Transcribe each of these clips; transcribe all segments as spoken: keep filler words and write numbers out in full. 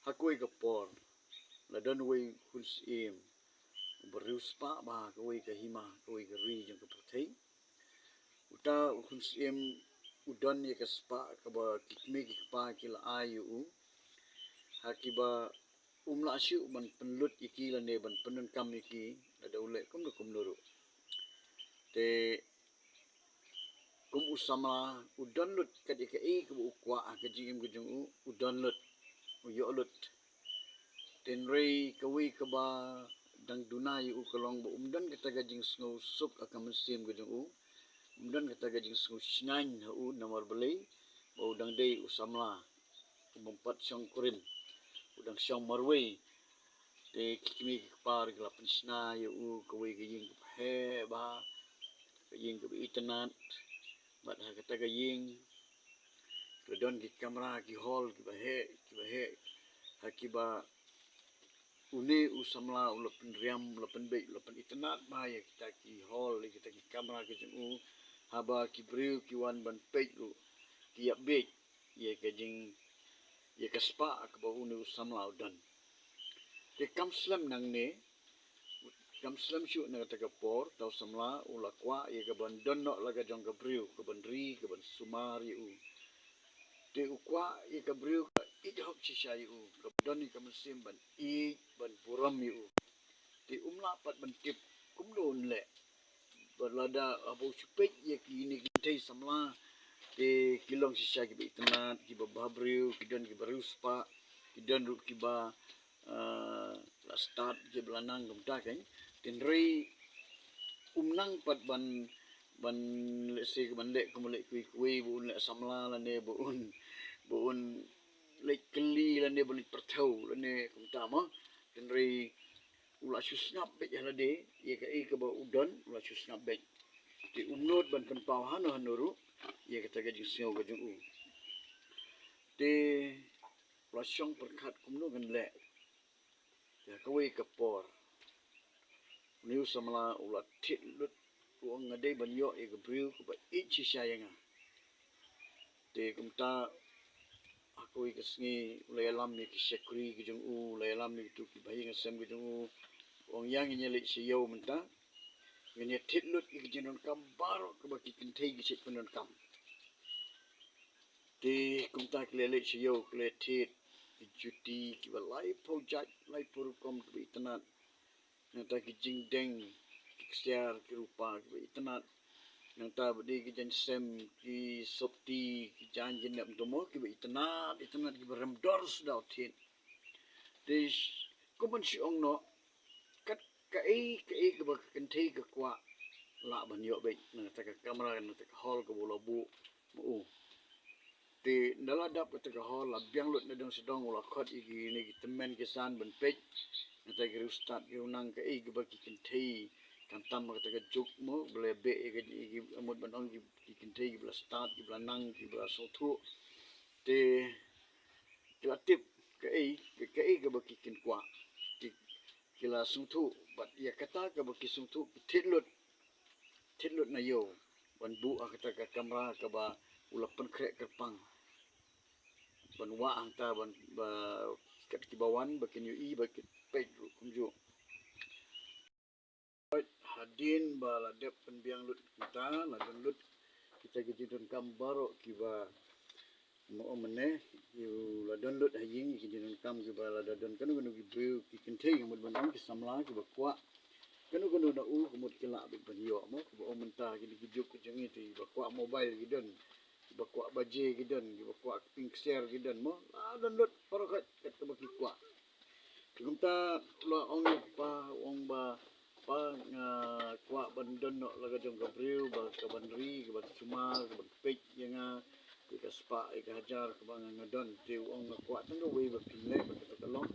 Ha kawei ka por, la don uwei u khun syiem uba riewspah bha ha kawei ka hima, kawei ka ri jong ka pyrthei. Uta u khun syiem u don ïa ka spah kaba ki kmie ki kpa ki la ai ïa u, ha kiba um lah shuh ban pynlut ïa ki lane ban pyndonkam ïa ki lada u leh kumno kumno ruh. Te kum u samla, u don lut kat ïa kaei kaba u kwah ha ka jingim ka jong u, u don lut, u ïoh lut. Hynrei kawei kaba dang duna ïa u ka long ba um don kata ka jingsngew suk ha ka mynsiem ka jong u, um don kata ka jingsngew shngaiñ ha u, namar balei? Ba u dang dei u samla, u bym pat shong kurim, u dang shong marwei. Te ki kmie ki kpa ruh ki la pynshna ïa u kawei ka ïing kaba heh bha, ka ïing kaba itynnad. Bad ha kata ka ïing ka don ki kamra, ki hall kiba heh, kiba heh, ha kiba une u samla u la pynriam, u la pynbeit, u la pynitynnad bha ïa kita ki hall, ïa kita ki kamra ki jong u, haba ki briew ki wan ban peit ruh ki ïa beit ïa ka jing, ïa ka spah kaba une u samla u don. Te kam slem nangne, kam slem shuh na kata ka por, uta u samla u la kwah ïa kaban don noh la ka jong ka briew, kaban ri, kaban sumar ïa u. Te u kwah ïa ka briew kaba ïeit hok shisha ïa u, kaba don ïa ka mynsiem ban ïeit, ban burom ïa u. Te um lah pat ban tip kumno un leh. Bad lada haba u shu peit ïa kine ki kynthei samla, te ki long shisha kiba itynnad, kiba bhabriew, ki don kiba riewspah, ki don ruh kiba, ah, la stad, kiba la nang kumta kein. Hynrei um nang pat ban, ban lehse kaban leh kum u leh kiwei kiwei, ba un leh samla lane ba un, ba un leit kylli lane ba leit pyrthew lane kumta mo. Hynrei u la shu sngap beit ha lade ïa kaei kaba u don, u la shu sngap beit. Te um nud ban pynpaw hano hano ruh ïa kata ka jingsngew ka jong u. Te u la shong pyrkhat kumno ngan leh. Te ha kawei ka por, une u samla u la thied lut, u ong, nga dei ban ïoh ïa ka briew kaba ïeit shisha ïa nga. Te kumta ha kawei ka sngi u la ïalam ïa ki shakri ki jong u, u la ïalam ïa kitu ki bahaïing hasem ki jong u, u ong, ïa ngin ïa leit sha ïew mynta, ngin ïa thied lut ïa ki jingdonkam baroh kaba ki kynthei ki shait pyndonkam. Te kumta ki la leit sha ïew, ki la thied ki juti kiba laiphew jait, laiphew rukom kiba itynnad. Nangta ki jingdeng, ki ksiar, ki rupa kiba itynnad. Nangta ba dei ki jaiñsem, ki sopti, ki jaiñ ki nep, to mo, kiba itynnad, itynnad, kiba rem dor suda u thied. Te kum ban shu ong noh, kat kaei kaei kaba ka kynthei ka kwah, lah ban ïoh beit na kata ka kamra, na kata ka hall kaba u la buh ma u. Te ynda la dap kata ka hall, la biang lut na dong sha dong, u la khot ïa kine ki tymmen ki san ban peit. Nangta ki riewstad ki riewnang, kaei kaba ki kynthei, khamtam ha kata ka juk mo, ba la beh ïa ka, ïa ki, mut ban ong ki, ki kynthei kiba la stad, kiba la nang, kiba la sngewthuh. Te ki la tip kaei, kaei kaba ki kin kwah. Te ki la sngewthuh, bad ïa kata kaba ki sngewthuh ki thied lut, thied lut na ïew ban buh ha kata ka kamra kaba u la pynkhreh kyrpang. Ban wah hangta ban, ba, kat kiba wan ba kin ïohi, ba kin peit ruh kumjuh. Hadien ba la dep pynbiang lut kumta, la don lut kita ki jingdonkam baroh kiba, mo, mynne, u la don lut ha ïing ki jingdonkam kiba lada don kano kano ki briew, ki kynthei, ka mut ban ong, ki samla kiba kwah kano kano na u, ka mut ki lah beit ban ïoh mo, kiba ong mynta kine ki juk ki jong ngi te kiba kwah mobile ki don, kiba kwah baje ki don, kiba kwah kpieng ksiar ki don mo, la don lut baroh kat, kat kaba ki kwah. Te kumta u la ong ïa u kpa, u ong ba, pa, nga kwah ban don noh la ka jong ka briew ba kaban ri, kaban sumar, kaban peit ïa nga, ïa ka spah, ïa ka hajar kaba nga, nga don. Te u ong, nga kwah tang kawei ba phin leh, ba kata ka long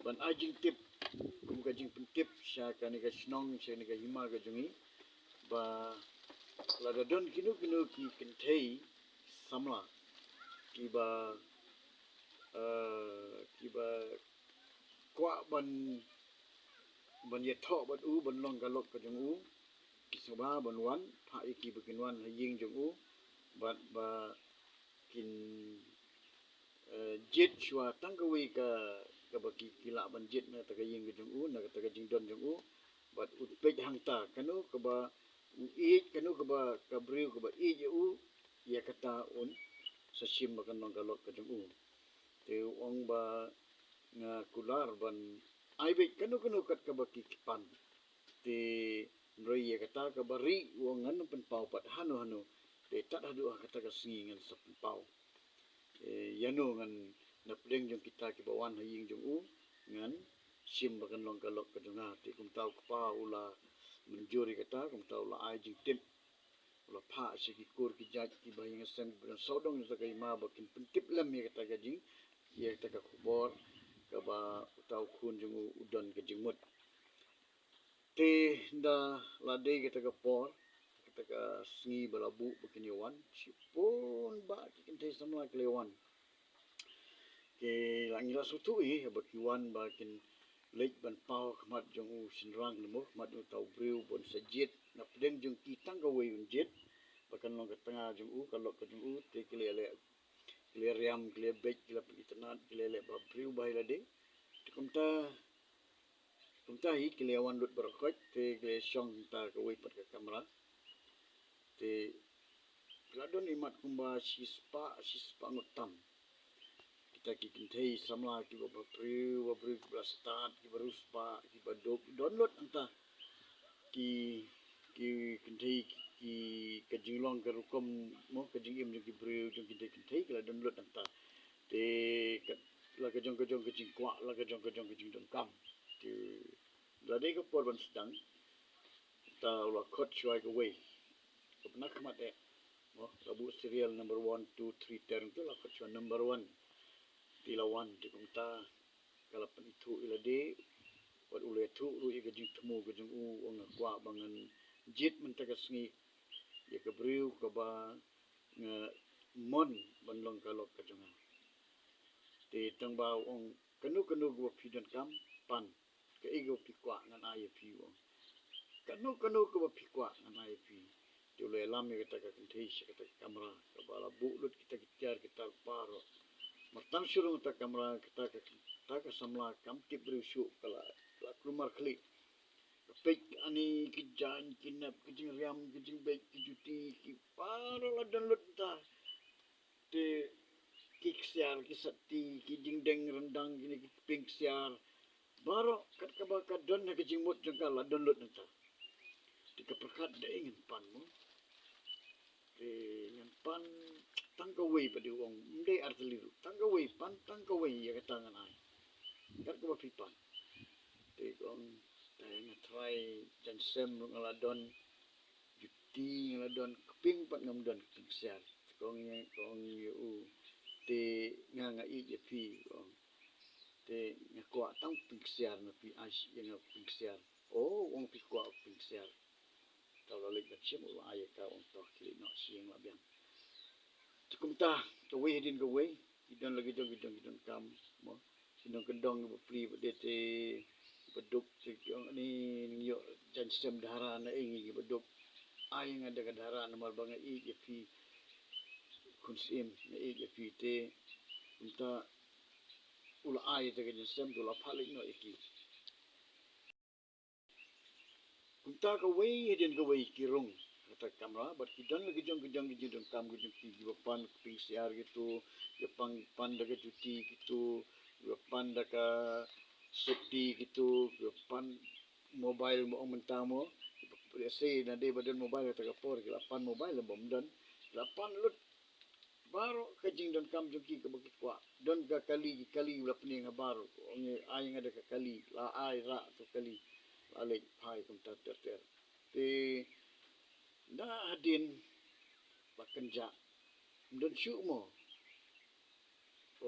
ban ai jingtip, kum ka jingpyntip sha kane ka shnong, sha kane ka hima ka jong ngi, ba lada don kino kino ki kynthei samla kiba, eh, kiba kwah ban, ban ïathoh bad u, ban long ka lok ka jong u, ki sngewbha ban wan, phah ïa ki ba kin wan ha ïing jong u, bad ba kin, eh, jied shuwa tang kawei ka, kaba ki, ki lah ban jied na kata ka ïing ka jong u, na kata ka jingdon jong u. Bad u peit hangta, kano kaba u ïeit, kano kaba ka briew kaba ïeit ïa u, ïa kata un sa shim ba kan long ka lok ka jong u. Te u ong ba nga kular ban ai beit kano kano kat kaba ki, ki pan. Te hynrei ïa kata kaba rieh u ong ngan pynpaw pat hano hano. Te tad haduh ha kata ka sngi ngan sa pynpaw. Eh, ïa no ngan, na pdeng jong kita kiba wan ha ïing jong u, ngan shim ba kan long ka lok ka jong nga. Te kumta u kpa u la mynjur ïa kata, kumta u la ai jingtip. U la phah sha ki kur ki jait kiba ïeng seng kiba don sawdong jong kata ka hima ba kin pyntip lem ïa kata ka jing, ïa kata ka khubor kaba uta u khun jong u u don ka jingmut. Te ynda la dei kata ka por, kata ka sngi ba la buh ba kin ïa wan, shibun bah ki kynthei samla ki la ïa wan. Ki la, ngi la sngewthuh hi ba ki wan ba kin leit ban paw ha khmat jong u shynrang ne mo, ha khmat jong uta u briew ba un sa jied, na pdeng jong ki tang kawei un jied, ba kan long ka tnga jong u, ka lok ka jong u. Te ki la leh, ki la riam, ki la beit, ki la pynitynnad, ki la leh ba briew ba ïa lade. Te kumta, kumta hi ki la wan lut baroh khoit, te ki la shong kumta kawei pat ka kamra. Te ki la don imat kumba shispah, shispah ngut tam. Kita ki kynthei samla kiba, ba briew, ba briew kiba la stad, kiba riewspah, kiba duk, don lut hangta. Ki, ki kynthei ki, ki, ka jinglong ka rukom mo, ka jingim jong ki briew, jong ki kynthei, kynthei ki la don lut hangta. Te ka, la ka jong ka jong ka jingkwah, la ka jong ka jong ka jingdonkam. Te la dei ka por ban sdang, ta u la khot shuwa kawei. Ka pynkhmat eh. Mo, ka buh serial number one, two, three, ten, ka la khot shuwa number one. Te la wan, te kumta ka la pynithuh ïa lade, bad u la ïathuh ruh ïa ka jingthmu ka jong u, u ong nga kwah ba ngan jied mynta ka sngi ïa ka briew kaba nga mon ban long ka lok ka jong nga. Te tang ba u ong kano kano kaba phi donkam pan, kaei kaba phi kwah ngan ai ïa phi, u ong. Kano kano kaba phi kwah ngan ai ïa phi. Te u la ïalam ïa kata ka kynthei sha kata ka kamra, kaba la buh lut kita ki tiar kita baroh. Mar tang shu rung kata ka kamra, kata ka, kata ka samla kam tip briew shuh, ka la, la kulmar khlieh. Ka peit ani ki jaiñ, ki nep, ki jingriam, ki jingbeit, ki juti, ki baroh la don lut hangta. Te ki ksiar, ki sati, ki jingdeng ryndang, kine ki kpieng ksiar. Baroh kat kaba ka don ha ka jingmut jong ka la don lut hangta. Te ka pyrkhat, dei ngan pan mo. Te ngan pan tang kawei pat, u ong, ym dei ar tylli ruh. Tang kawei, pan tang kawei ïa kata ngan ai. Kat kaba phi pan. Te ka ong, te nga trai jaiñsem ruh nga la don. Juti nga la don, kpieng pat ngam don, kpieng ksiar. Ka ong ïa, ka ong ïa u, te nga nga ïeit ïa phi, ka ong. Te nga kwah tang kpieng ksiar, ma phi ai ïa nga kpieng ksiar. O, u ong phi kwah kpieng ksiar. Te u la leit ban shim, u la ai ïa ka, u ong to khie leit noh sha ïing la biang. Te kumta, kawei hadien kawei, ki don la ki jong ki jong ki donkam, mo. Ki nongkyndong kiba plie ba dei te, kiba duk te ki ong ani ngi ïoh jaiñsem dahra na ïing kiba duk. Ai nga da ka dahra namar ba nga ïeit ïa phi. Khun syiem, nga ïeit ïa phi te. Kumta u la ai te ka jaiñsem te u la phah leit noh ïa ki. Kumta kawei hadien kawei ki rung ha kata ka kamra, bad ki don la ki jong ki jong ki jingdonkam ki jong ki, kiba pan kpieng ksiar kito, kiba pan, pan da ka juti kito, kiba pan da ka sopti kito, kiba pan mobile mo ong mynta mo, kiba, lehse nadei ba don mobile kata ka por, ki la pan mobile, lada ym don, ki la pan lut baroh ka jingdonkam jong ki kaba ki kwah. Don ka kali, ki kali la pynïeng ha bar, ong ai nga da ka kali, la ai rah tu kali, la leit phai kumta ter ter. Te ynda hadien ba kynjah, ym don shuh mo.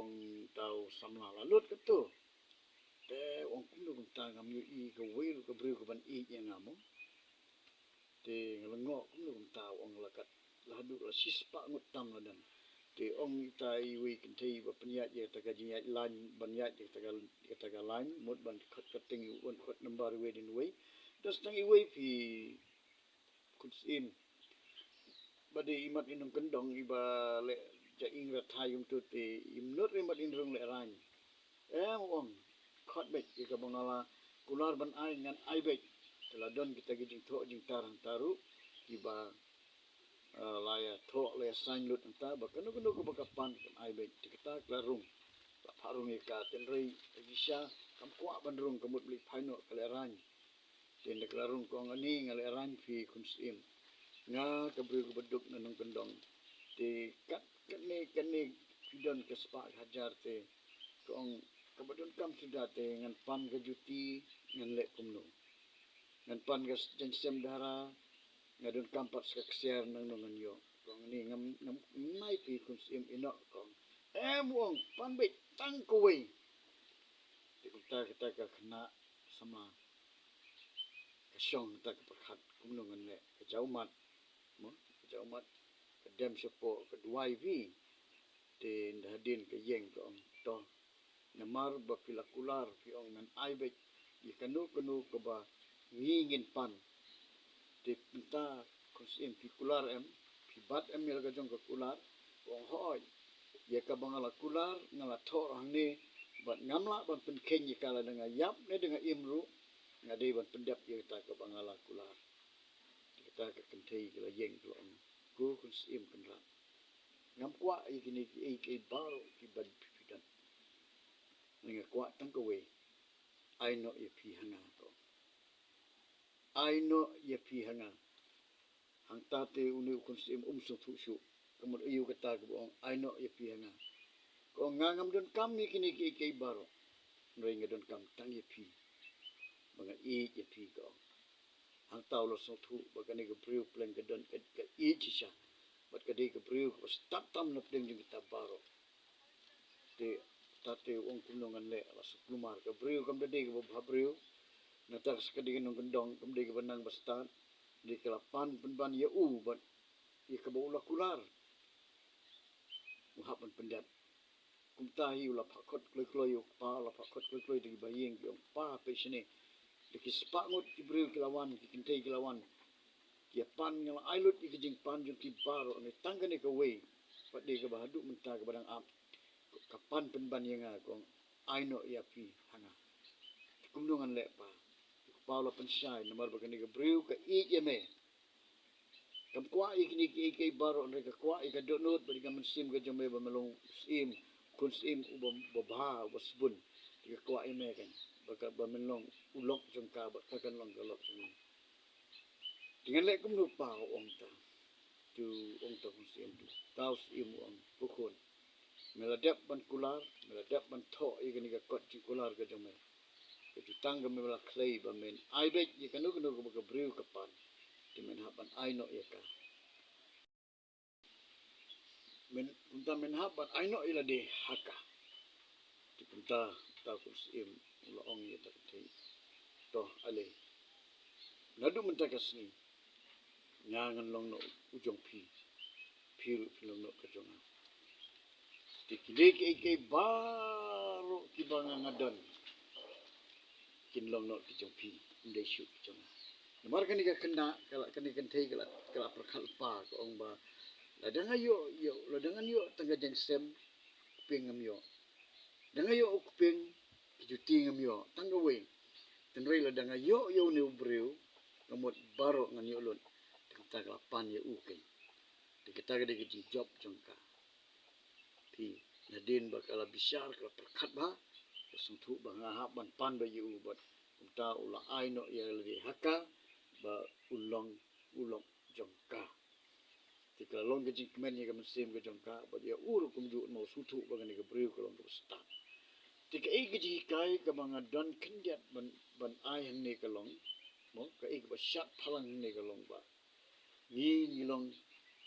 Ong uta u samla, la lut kato. Te ong kumno kumta, ngam ïohi kawei ruh ka briew kaban ïeit ïa nga mo. Te nga lyngngoh kumno kumta, ong la kat, la haduh la shispah ngut tam la don. Te ong ita iwei i kynthei ba pynïaid ïa kata ka jingïaid line, ban ïaid ïa kata ka, ïa kata ka line, mut ban khot kyrteng, ban khot number iwei hadien iwei. Te sdang iwei phi khun syiem. Ba dei imat i nongkyndong iba leh Ka ing rathai kumtu te im nud ri mat in rung lehraiñ. Em, u ong, khot beit ïa kaba nga la kular ban ai, ngan ai beit. Te la don kita ki jingthoh jingtar hangta ruh kiba, eh, la ïathoh, la ïasain lut hangta ba kano kano kaba ka pan kan ai beit. Te kata ka la rung, la phah rung ïa ka, tynrai ïa ki sha kam kwah ban rung, ka mut ba leit phai noh ka lehraiñ. Te nda ka la rung, ka ong, ani nga lehraiñ phi khun syiem, nga ka briew kaba duk na nongkyndong. Te kat kane kane phi don ka spah ka hajar. Te ka ong, kaba donkam suda te ngan pan ka juti, ngan leh kumno? Ngan pan ka jaiñsem dara, nga donkam pat sa ka ksiar, nangno ngan ïoh? Ka ong, ani ngam, ngam nai phi khun syiem, ïehnoh. Ka ong, em, u ong, pan beit tang kawei. Te kumta kata ka khynnah samla ka shong, kata ka pyrkhat, kumno ngan leh? Ka jaw mat, mo, ka jaw mat, ka dem shapoh, ka duwai bha. Te nda hadien ka ïeng, ka ong, to, namar ba phi la kular, phi ong ngan ai beit ïa kano kano kaba ngi ngin pan. Te mynta khun syiem, phi kular em? Phi bat em ïa la ka jong ka kular? Ka ong, hooid, ïa kaba nga la kular nga la thoh hangne, bad ngam lah ban pynkheiñ ïa ka, lada nga ïap ne da nga im ruh nga dei ban pyndep ïa kata kaba nga la kular. Te kata ka kynthei ka la ïeng, ka la ong, ko khun syiem kynrad, ngam kwah ïa kine kiei kiei baroh kiba phi don. Nga kwah tang kawei, ai noh ïa phi ha nga, ko. Ai noh ïa phi ha nga. Hangta te une u khun syiem um sngewthuh shuh, ka mut aïu kata kaba ong ai noh ïa phi ha nga. Ka ong, nga ngam donkam ïa kine kiei kiei baroh, hynrei nga donkam tang ïa phi, ba nga ïeit ïa phi, ka ong. Hangta u la sngewthuh ba kane ka briew pleng ka don ka, ka ïeit shisha, bad ka dei ka briew kaba stad tam na pdeng jong kita baroh. Te, ta te u ong, kumno ngan leh? La suk kulmar, ka briew kam da dei kaba bha briew, nangta ka sa ka dei ka nongkyndong, kam dei kaba nang ba stad. Dei ka la pan pynban ïa u bad ïa kaba u la kular u hap ban pyndep. Kumta hi u la phah khot kloi kloi, u kpa u la phah khot kloi kloi da kiba ïeng, ki ong, pa, peit shane, da ki spah ngut ki briew ki la wan, ki kynthei ki la wan, ki ïa pan, nga la ai lut ïa ki jingpan jong ki baroh, hynrei tang kane kawei pat dei kaba haduh mynta kaba dang ap, ka pan pynban ïa nga, ka ong ai noh ïa phi ha nga. Te kumno ngan leh, pa? U kpa u la pynshai, namar ba kane ka briew ka ïeit ïa me. Kam kwah ïa kine kiei kiei baroh, hynrei ka kwah ïa ka dohnud bad ïa ka mynsiem ka jong me ba me long u syiem, khun syiem uba, uba bha, uba sbun. Te ka kwah ïa me kan, ba ka, ba men long u lok jong ka bad ka kan long ka lok jong me. Te ngan leh kumno, pa? U ong ta. Te u ong ta u khun syiem, te uta u syiem u ong, ko khun, me la dep ban kular, me la dep ban thoh ïa kane ka kot jingkular ka jong me. Ka jutang ka me la khlei ba men ai beit ïa kano kano kaba ka briew ka pan. Te men hap ban ai noh ïa ka. Men, kumta men hap ban ai noh ïa lade ha ka. Te kumta, kumta u khun syiem u la ong ïa kata ka kynthei, to ale, naduh mynta ka sngi nga ngan long noh u jong phi, phi ruh phin long noh ka jong nga. Te kine kiei kiei baroh kiba nga, nga don kin long noh ki jong phi, ym dei shuh ki jong nga. Namar kane ka khynnah, ka la, kane ka kynthei ka la, ka la pyrkhat lypa, ka ong ba lada nga ïoh, ïoh, lada ngan ïoh tang ka jaiñsem, kpieng ngam ïoh. Da nga ïoh u kpieng, ki juti ngam ïoh tang kawei. Hynrei lada nga ïoh ïa une u briew, ka mut baroh ngan ïoh lut. Te kata ka la pan ïa u keiñ. Te kata ka dei ka jingjop jong ka. Te hadien ba ka la bishar, ka la pyrkhat bha, ka sngewthuh ba nga hap ban pan beit ïa u, bad kumta u la ai noh ïa lade ha ka ba un long u lok jong ka. Te ka la long ka jingkmen ïa ka mynsiem ka jong ka bad ïa u ruh kumjuh, namar u sngewthuh ba kane ka briew ka long kaba stad. Te kaei ka jinghikai kaba nga don khyndiat ban, ban ai hangne ka long, mo, kaei kaba shad phalang hangne ka long ba ngi, ngi long,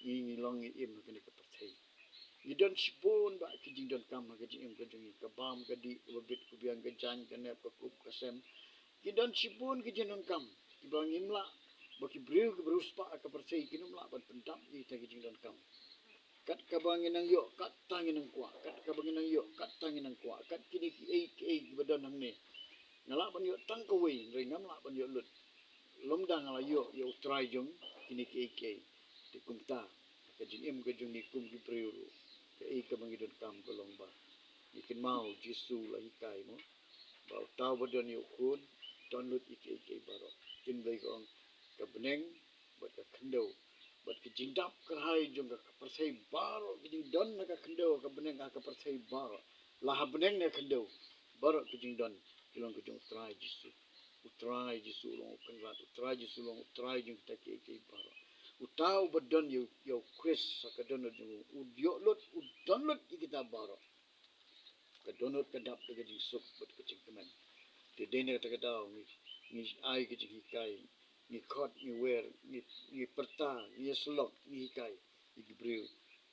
ngi, ngi long, ngi im ha kane ka pyrthei. Ngi don shibun bah ki jingdonkam ha ka jingim ka jong ngi, ka bam ka dih, kaba bit ka biang, ka jaiñ ka nep, ka kup ka sem. Ki don shibun ki jingdonkam kiba ngim lah, ba ki briew, ki briew spah ha ka pyrthei kin ym lah ban pyndap ïa kita ki jingdonkam. Kat kaba ngi nang ïoh, katta ngi nang kwah, kat kaba ngi nang ïoh, katta ngi nang kwah, kat kine kiei kiei kiba don hangne. Nga lah ban ïoh tang kawei, hynrei ngam lah ban ïoh lut lymda nga la ïoh ïa U Trai jong kine kiei kiei. Te kumta ka jingim ka jong ngi kum ki briew ruh, Kaei kaba ngi donkam ka long ba ngi kynmaw Jisu la hikai mo, ba uta uba don ïa u khun don lut ïa kiei kiei baroh. Ktien Blei ka ong, ka bneng bad ka khyndew bad ki jingdap kyrhai jong ka pyrthei baroh, ki jingdon ha ka khyndew, ka bneng, ha ka pyrthei baroh, la ha bneng ne khyndew, baroh ki jingdon ki long ka jong u Trai Jisu. U Trai Jisu u long u Kynrad, u Trai Jisu u long u Trai jong kita kiei kiei baroh. Uta uba don ïa u, ïa u Khrist ha ka dohnud jong u, u ïoh lut, u don lut ïa kita baroh. Ka dohnud ka dap da ka jingsuk bad ka jingkmen. Te dei na kata ka daw ngi, ngi ai ka jinghikai, ngi khot, ngi wer, ngi, ngi pyrta, ngi ïasyllok, ngi hikai ïa ki briew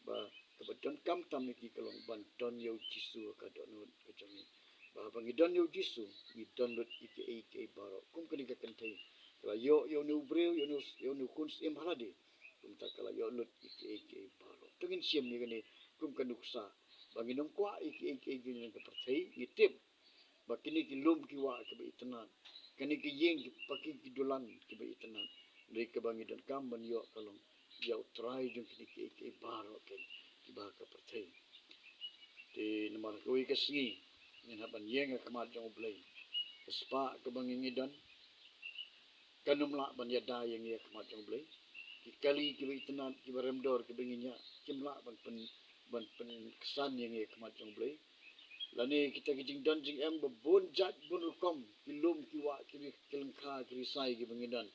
ba kaba donkam tam ïa ki ka long ban don ïa u Jisu ha ka dohnud ka jong ngi. Ba haba ngi don ïa u Jisu ngi don lut ïa kiei kiei baroh. Kum kane ka kynthei ka la ïoh ïa une u briew, ïa une u, ïa une u khun syiem ha lade, kumta ka la ïoh lut ïa kiei kiei baroh. To ngin shim ïa kane kum ka nuksa ba ngin ym kwah ïa kiei kiei ki jong ka pyrthei. Ngi tip ba kine ki lum ki wah kiba itynnad, kane ki ïing ki paki ki dulan kiba itynnad, hynrei kaba ngi donkam ban ïoh ka long ïa u Trai jong kine kiei kiei baroh kiba ha ka pyrthei. Te namar kawei ka sngi ngin hap ban ïeng ha khmat jong U Blei. Ka spah kaba ngi, ngi don kan ym lah ban ïada ïa ngi ha khmat jong U Blei. Ki kali kiba itynnad, kiba rem dor, kiba ngi ñiah, kim lah ban pyn, ban pynksan ïa ngi ha khmat jong U Blei. Lane kita ki jingdon jingem ba bun jait bun rukom, ki lum ki wah, ki ri, ki lyngkha, ki risai kiba ngi don,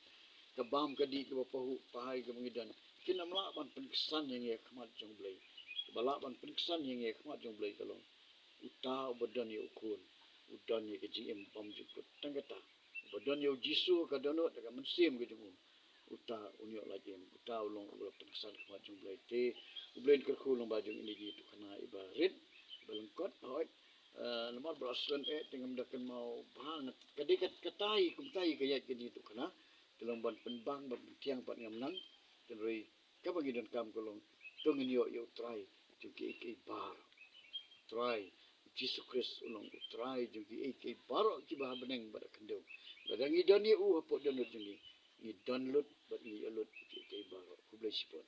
ka bam ka dih, kaba pahuh pahai kiba ngi don, kin ym lah ban pynksan ïa ngi ha khmat jong U Blei. Kaba lah ban pynksan ïa ngi ha khmat jong U Blei ka long uta uba don ïa u khun u don ïa ka jingim bymjukut. Tang kata, uba don ïa u Jisu ha ka dohnud, ha ka mynsiem ka jong u, uta un ïoh lait im, uta u long uba la pynksan ha khmat jong U Blei. Te U Blei un kyrkhu lyngba jong ine i jingïathuhkhana iba rit, iba lyngkot, hooid. Eh, namar ba la slem eh te ngam da kynmaw bha, nga, ka dei kat, kata hi, kumta hi ka ïaid kane ka jingïathuhkhana. Te long ban pynbang, ban pynthiang pat ngam nang. Hynrei kaba ngi donkam ka long to ngin ïoh ïa u Trai jong kiei kiei baroh. U Trai Jisu Khrist u long u Trai jong kiei kiei baroh kiba ha bneng bad ha khyndew. Lada ngi don ïa u hapoh dohnud jong ngi, ngi don lut bad ngi ïoh lut ïa kiei kiei baroh. Khublei shibun.